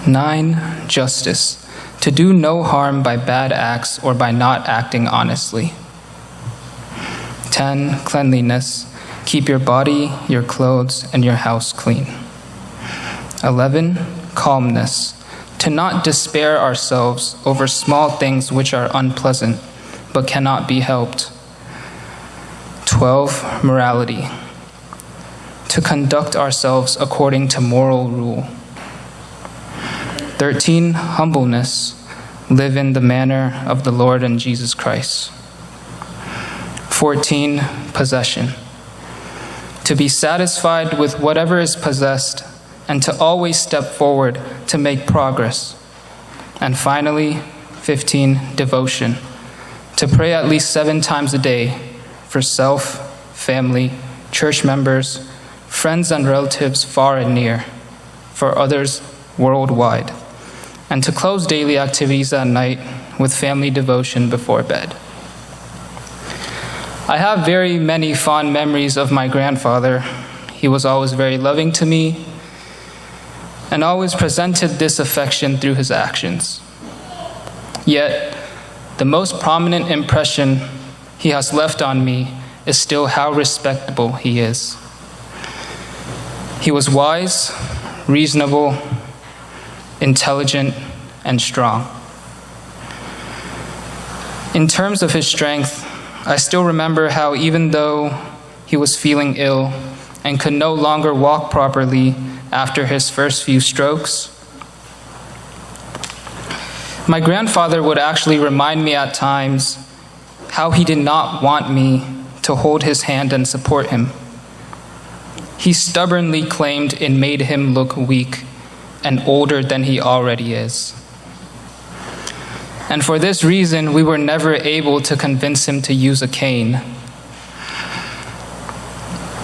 9. Justice. To do no harm by bad acts or by not acting honestly. 10. Cleanliness. Keep your body, your clothes, and your house clean. 11. Calmness. To not despair ourselves over small things which are unpleasant, but cannot be helped. 12. Morality. To conduct ourselves according to moral rule. 13. Humbleness. Live in the manner of the Lord and Jesus Christ. 14. Possession. To be satisfied with whatever is possessed and to always step forward to make progress. And finally, 15. Devotion. To pray at least seven times a day for self, family, church members, friends and relatives far and near, for others worldwide, and to close daily activities at night with family devotion before bed. I have very many fond memories of my grandfather. He was always very loving to me and always presented this affection through his actions. Yet, the most prominent impression he has left on me is still how respectable he is. He was wise, reasonable, intelligent, and strong. In terms of his strength, I still remember how even though he was feeling ill and could no longer walk properly after his first few strokes, my grandfather would actually remind me at times how he did not want me to hold his hand and support him. He stubbornly claimed it made him look weak and older than he already is. And for this reason, we were never able to convince him to use a cane.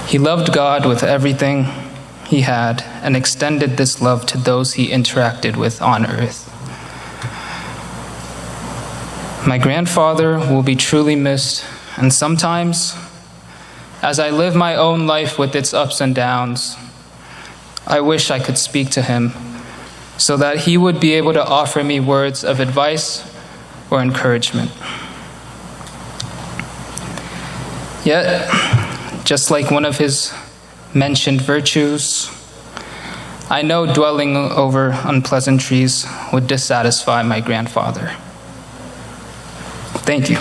He loved God with everything he had and extended this love to those he interacted with on earth. My grandfather will be truly missed, and sometimes, as I live my own life with its ups and downs, I wish I could speak to him so that he would be able to offer me words of advice or encouragement. Yet, just like one of his mentioned virtues, I know dwelling over unpleasantries would dissatisfy my grandfather. Thank you.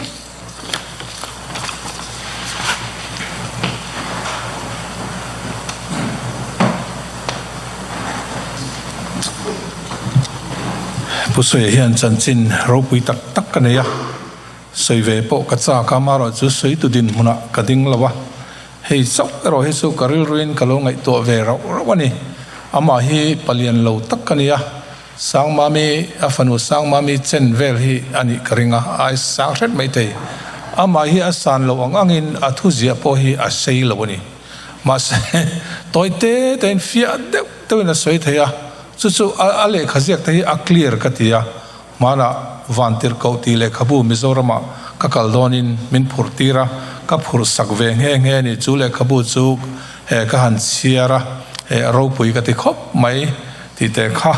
Pu Suia hian chanchin ropui tak tak ka nei a, sawi ve pawh ka chak a, amaherawhchu sawi tu dinhmunah ka ding lo a, hei chauh erawh hi chu ka rilruin ka lo ngaihtuah ve rauh rauh a ni. Amah hi palian lo tak ka ni a, Sangmami, a fanu Sangmami chen vel hi a nih ka ring a, a sang hret mai thei. Amah hi a san loh ang angin a thuziah pawh hi a sei lo a ni. Mahse, tawi te tein fiah deuh deuhin a sawi thei a, chu chu a lehkha ziak te hi a clear ka ti a, hmanah Vantirhkoh tih lehkhabu Mizoramah ka kal dawnin min phurh tir a, ka phurh sak ve nghe nghe a ni. Chu lehkhabu chu he ka han chhiar a, he a ropui ka ti khawp mai. Tih teh kha,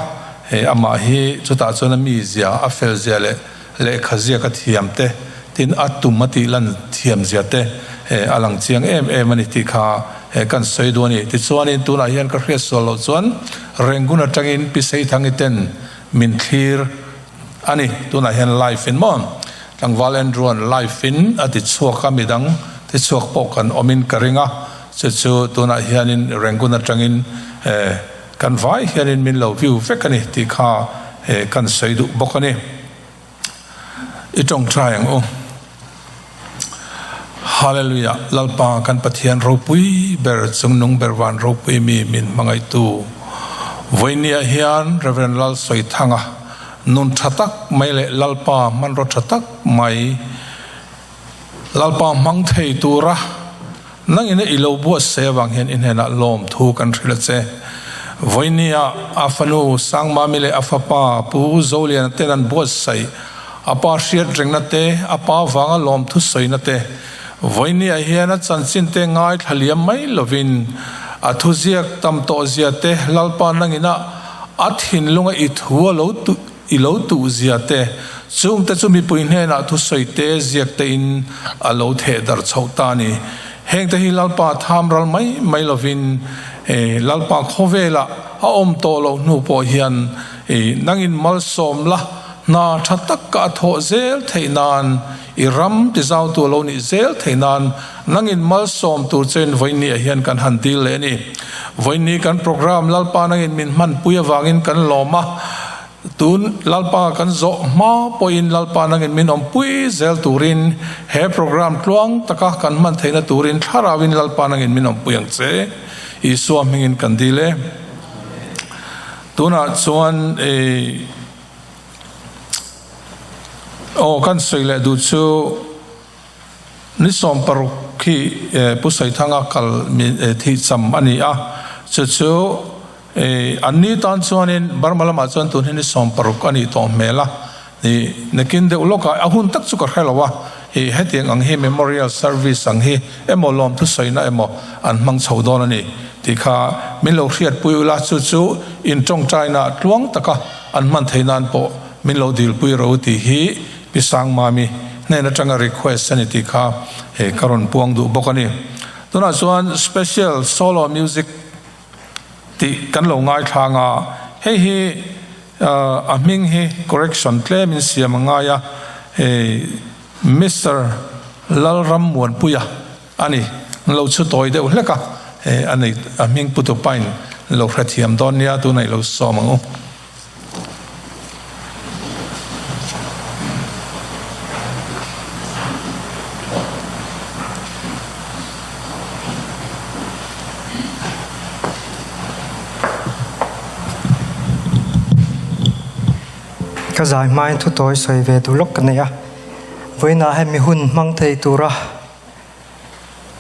hei amah hi chutah chuan a mizia, a felzia leh lehkha ziak a thiam te, tin a tum a tih lan thiamzia te he a lang chiang em em a ni tih kha he kan sawi duh a ni. Tichuanin tunah hian ka hriat sual loh chuan Rengun atangin Pi Seithangi ten min thlir a ni. Tunah hian live in maw Tlangval Andrew-a'n live in a ti chhuak a, midang ti chhuak pawh kan awmin ka ring a, chu chu tunah hianin Rengun atangin he Kan vai hianin min lo view vek a ni tih kha kan sawi duh bawk a ni. I tawngtai ang u. Hallelujah Lalpa kan Pathian ropui ber chungnung ber van ropui mi min hmangaihtu Vawinia hian Rev Lalsawithanga nun tha tak mai leh Lalpa hmanraw tha tak mai Lalpa hmang thei tura Nangin i lo buatsaih avang hian i hnenah lawmthu kan hrilh a che. Vawinia a fanu Sangmami leh a fapa Pu Zoliana ten an buatsaih a pa hriat rengna te, a pa vanga lawmthu sawina te, vawinia hian a chanchin te ngaithla liam mai lovin a thuziak tam tawh zia te, Lalpa nangina a thinlunga i thu a lo I lo tuh zia te, chung te chu mipui hnenah thusawi te ziak te in a lo theh darh chhoh ta a ni. Heng te hi Lalpa tham ral mai mai lovin Lalpa khawvelah a awm tawh loh hnu pawh hian nangin malsawm la, hna tha tak ka a thawh zel theih nan, i ram tizautu a lo nih zel theih nan nangin malsawm tur chein vawiinniah hian kan han dil leh a ni. Vawiinni kan program Lalpa nangin min hmanpui avangin kan lawm a, tun Lalpa kan zawh hma pawhin Lalpa nangin min awmpui zel turin he program tluang taka kan hman theihna turin thlarauin Lalpa nangin min awmpui ang che. Isua hmingin kan dil e. Tunah chuan i. Aw kan sawi leh duh chu ni 16 khi Pu Saithanga kal thih cham a ni a, chu chu an ni tan chuanin Burma lamah chuan tun hi ni 16 a nih tawh hmel a, nakin deuh lawkah a hun tak chu ka hre lo a, hetiang ang hi memorial service ang hi emaw lawmthu sawina emaw an hmang chho dawn a ni tih kha min lo hriatpui ula, chu chu intawngtaina tluang taka an hman theih nan pawh min lo dilpui ro tih hi Pi Sangmami hnen atanga request a ni tih kha he ka rawn puang duh bawk a ni. Tunah chuan special solo music tih kan lo ngaithlang a, hei hi a hming hi correction tlem in siam a ngai a, hei Mister Lalrammuanpuia a ni, an lo chhu tawi deuh hlek a, hei a nei a hming pu tupa in lo hrethiam dawn nia tunah i lo sawm ang u. Ka zai hmain thu tawi sawi ve duh lawk ka nei a, vawiinah hemi hun hmang thei tura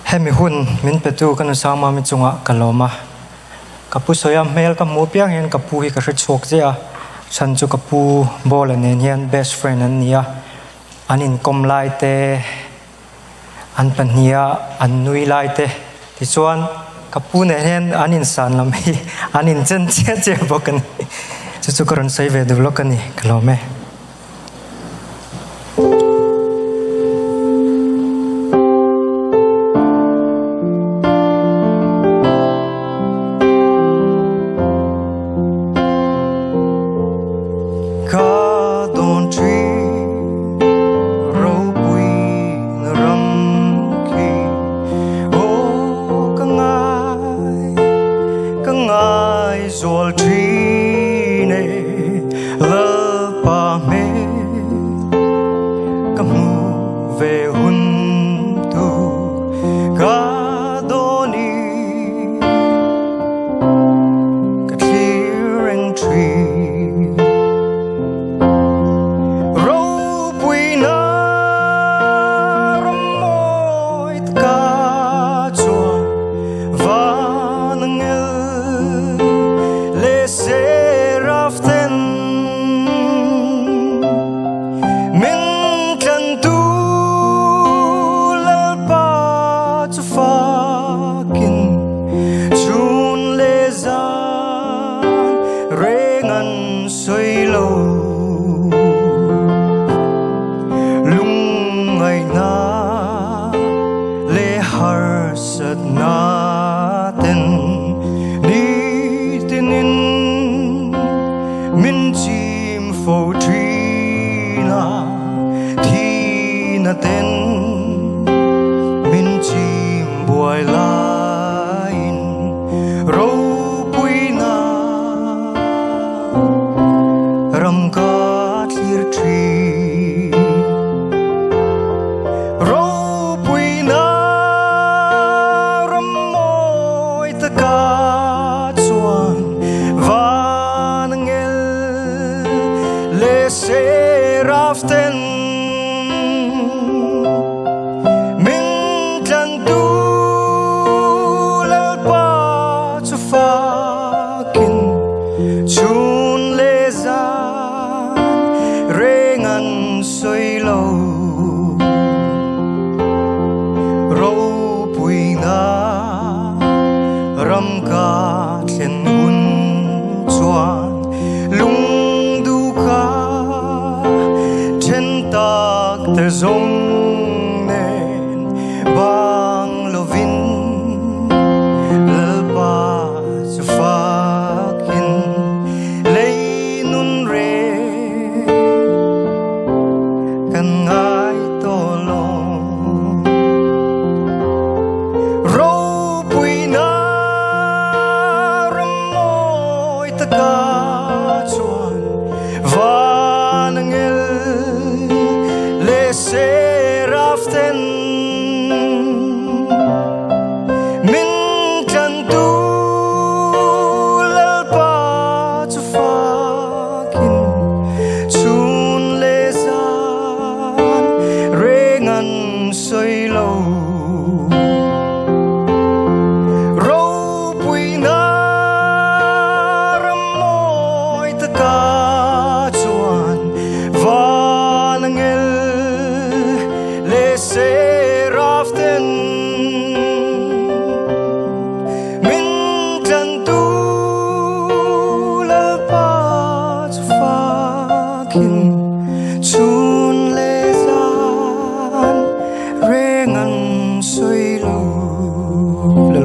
Hemi hun min petu ka nusang mami chungah ka lawm a, ka pu sawia hmel ka hmuh piang hian ka pu hi ka hre chhuak ziah a, chhan chu ka pu Bawla nen hian best friend an ni a, an inkawm lai te, an pahniha an nui lai te, tichuan ka pu nen hian an insan lam hi an inchen chiah chiah bawk a ni. Chu chu ka rawn sawi ve duh lawk a ni, ka lawm e.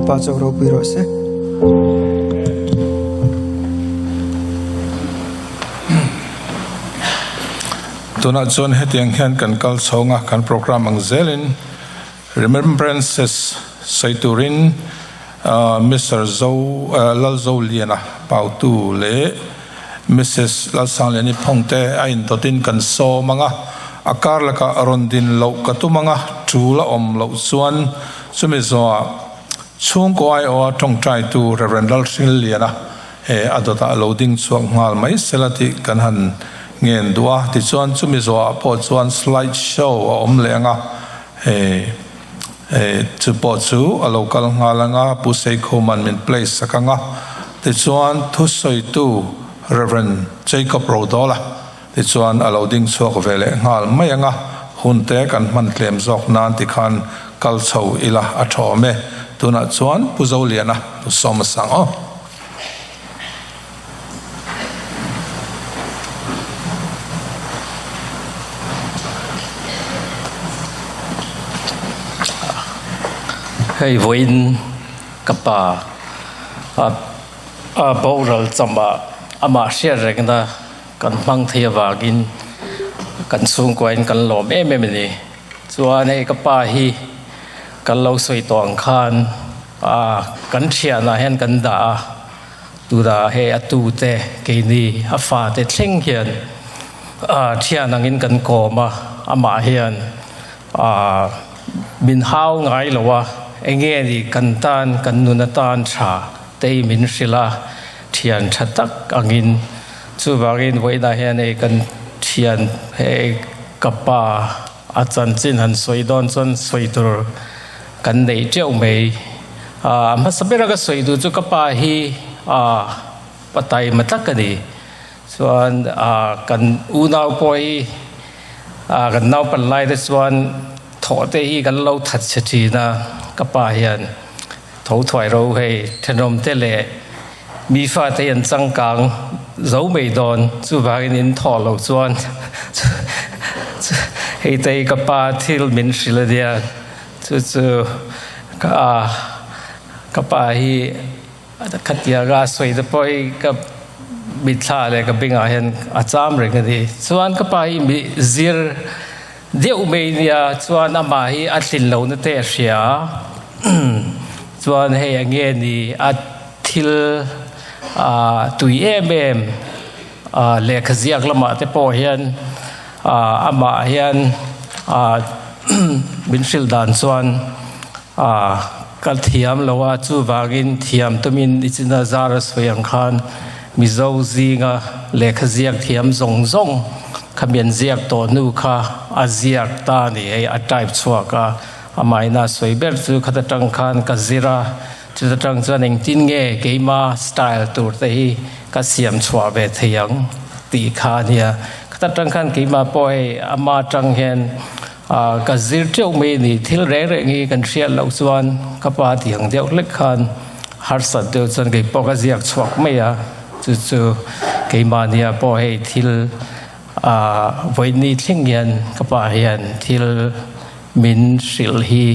Lalpa chauh ropui rawh se. Tunah chuan hetiang hian kan kal chhawng a, kan programme ang zelin Remembrances sawi turin Mister Zo Lalzoliana Pautu leh Misis Lalsangliani Phongte a indawtin kan sawm ang a, a kar lakah rawn din loh ka tum ang a, tul a awm loh chuan chumi zawhah chhungkaw aiawha tawngtaitu Rev. Lalhringliana he a dawtah lo ding chhuak nghal mai sela tih kan han ngen duh a, tichuan chumi zawhah pawh chuan slide show a awm leh ang a, Hei chu pawh chu a lo kal nghal ang a, Pu Seikhuman min place sak ang a. Tichuan thusawitu Rev. Jacob Rodawla tichuan a lo ding chhuak ve leh nghal mai ang a, hun te kan hman tlem zawk nan tikhan kal chho ila a thawm e. Tunah chuan Pu Zoliana, Pu Sawma Sang aw. Hei vawiin ka pa a boral chamah amah hriat rengna kan hmang thei avangin kan chhungkuain kan lawm em em a ni. Chuan hei ka pa hi kan lo sawi tawh ang khan A kan thianah hian kan dah a, tunah hei a tute keini a fate thleng hian a thian angin kan kawm a, amah hian a min hau ngai lo a, enge ni kan tan kan nun atan tha tei min hrilh a, thian tha tak angin chuvangin vawiinah hian hei kan thian hei ka pa A chanchin han sawi dawn chuan sawi tur kan neih teuh mai. A hmasa bera ka sawi duh chu ka pa hi a pataima tak a ni. Chuan kan unau pawh hi kan naupan lai te chuan thawh te hi kan lo that chhe thin a, ka pa hian tho thuai ro hei thenawm te leh Mi fate an changkang zo mai dawn, chuvangin in thawh loh chuan hei te hi ka pa thil min hrilh a nia, chu chu ka ka pa hi khatianga a sawi te pawh hi ka mitthla leh ka bengah hian a cham reng a ni. Chuan ka pa hi mi zir deuh mai nia, chuan amah hi a tlin lohna te a hria a, chuan hei enge ni a. Thil tui em em lehkha ziak lamah te pawh hian amah hian min hrilh dan chuan ka thiam lo a, chuvangin thiam tumin i china zar a sawi ang khan Mizo zinga lehkha ziak thiam zawng zawng kha mian ziak tawh hnu kha a ziak ta a ni hei a type chhuak a, amahina sawi ber chu khata tang khan ka zir a. Chuta tang chuan engtin nge keima style tur te hi ka siam chhuah ve thei ang tih kha a nia. Khata tang khan keimah pawh hei ama tang hian ka zir teuh mai a ni. Thil reng reng hi kan hriat loh chuan ka pa tih ang deuh hlek khan harsat deuh chuan kei pawh ka ziak chhuak mai a. Chu chu keimahnia pawh hei thil vawiin thleng hian ka pa hian thil Min hrilh hi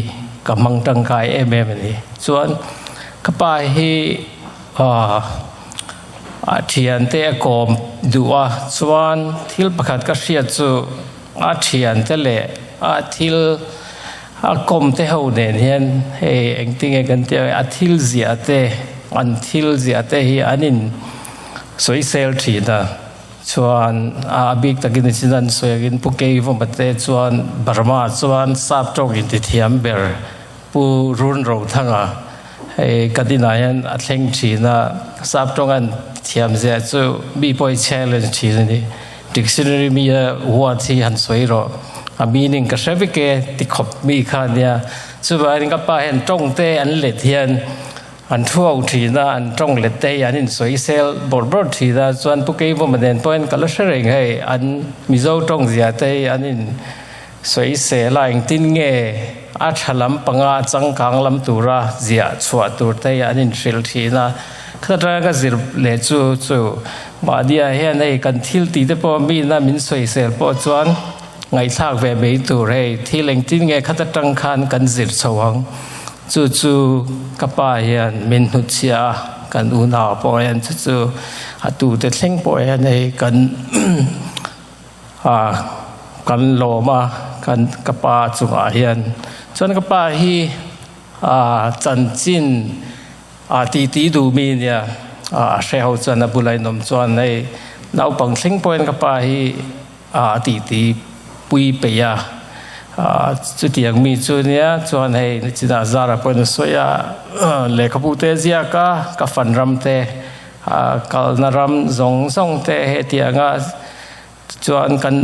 ka hmang tangkai em em a ni. Chuan ka pa hi a thiante a kawm duh a, chuan thil pakhat ka hriat chu a thiante leh a thil a kawm te ho nen hian hei engtinge kan tih ang a thil ziah te an thil ziah te hi an in sawisel thin a. Chuan a bik takin i chin an sawi angin Pu Keivawma te chuan Burma chuan sap tawk inti thiam ber Pu Run Rothanga hei kan inah hian a thleng thin a, sap tawng an thiam zia chu mi pawh hi challenge thin a ni. Dictionary mi a word hi han sawi rawh a meaning ka hre vek e ti khawp mi kha ania. Chuvangin ka pa hian tawng te an let hian An thu ho thin a, an tawng let te hi an insawisel bawrh bawrh thin a, chuan Pu Keivawma nen pawhin ka la hre reng hei, an Mizo tawng zia te hi an insawisel a, engtin nge a tha lam panga a changkang lam tura ziah chhuah tur te hi an inhrilh thin a, khata tanga ka zir leh chu chu mahnia hian hei kan thil tih te pawh mina min sawisel pawh chuan ngaihthlak ve mai tur hei, thil engtin nge khata tang khan kan zir chho ang. Chu chu ka pa hian min hnutchhiah a, kan unau pawh hian chu chu a tute thleng pawh hian hei kan kan lawm a, kan ka pa chungah hian. Chuan ka pa hi chanchin a titi duh mi nia, a hre ho chuan a bula inawm chuan hei naupang thleng pawh hian ka pa hi a titi pui peih a, chutiang mi chu nia chuan hei nichinah zara pawhin a sawi a, lehkhabu te ziak a, ka fan ram te, kalna ram zawng zawng te hetianga chuan kan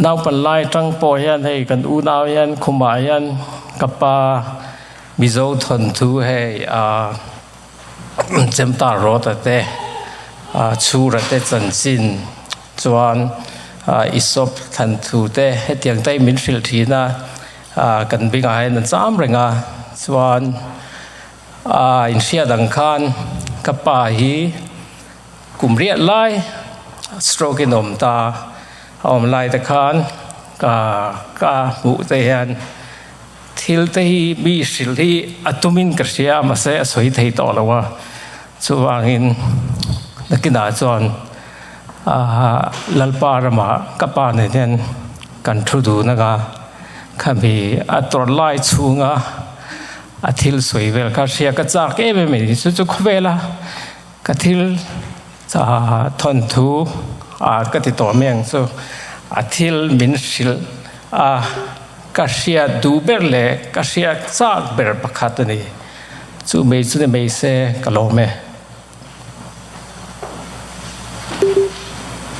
naupan lai atang pawh hian hei kan unau hian khumah hian ka pa Mizo thawnthu hei Chemta rawta te, Chhura te chanchin chuan Isop thlan thu te hetiang te min hrilh thin a, kan bengah hian an cham reng a, chuan inhriat ang khan ka pa hi kum riat lai stroke in awm ta, a awm lai te khan ka hmuh te hian Thil te hi mi hrilh hi a tumin ka hria a, mahse a sawi thei tawh lo a, chuvangin nakinah chuan Lalpa ramah ka pa nen hian kan thu dun anga khami a tawrh lai chhunga a thil sawi vel kha hria ka chak em em a ni. Chu chu khawvela ka thil thawnthu ka ti tawh mai ang chu a thil min hrilh a. Ka hriat duh ber leh ka hriat chak ber pakhat a ni. Chu mei chu ni mai se ka lawm e.